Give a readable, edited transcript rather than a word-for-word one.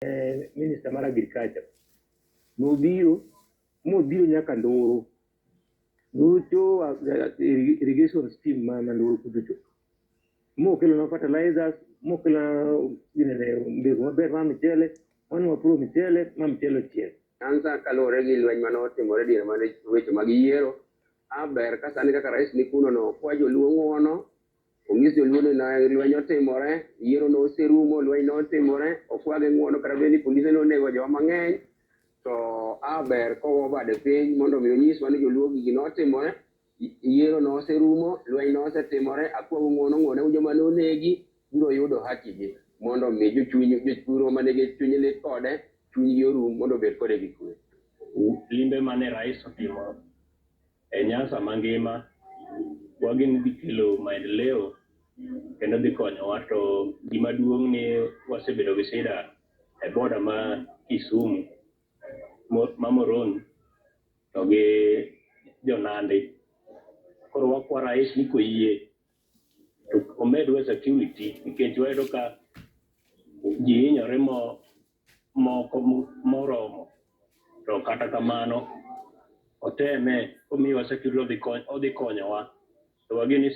Minister mar agriculture nobiro mobiro nyaka Nduru. Nduru cho irrigation scheme ma Nduru kucho cho. Mokelonwa fertilizers, mokelonwa ginene mbegu maber mar mchele, wan wapuro mchele ma mchele ochiek. Nyanza kaluwore gi lweny mane otimore diere mane weche mag yiero. A ber ka sani kaka rais ni kuno no okwa joluo ng'uono, onyis joluo ni ne lweny otimore, yiero noserumo, lweny notimore, okwagi ng'uono kata bed ni polise nonego jowa mang'eny. To a ber kogo bade piny mondo mi onyiswa ni joluo gigi notimore, yiero noserumo, lweny nosetimore, akwau ng'uono, ng'uono joma nonegi biro yudo haki gi mondo mi jochuny jochuro manigi chuny lit kode chunygi orum mondo obed kode gi kwe. Limbe mane rais otimo e Nyanza mangima wageno dhi kelo maendeleo kendo dhi konyowa to gima duong' ni wasebedo gi shida e boda ma Kisumu ma Moroni to gi jo Nandi. Koro wakwa rais ni koyie to omedwa security nikech wayudo ka ji hinyore mo moko moromo to kata kamano oteme komiyowa security odhi konyowa to wageno ni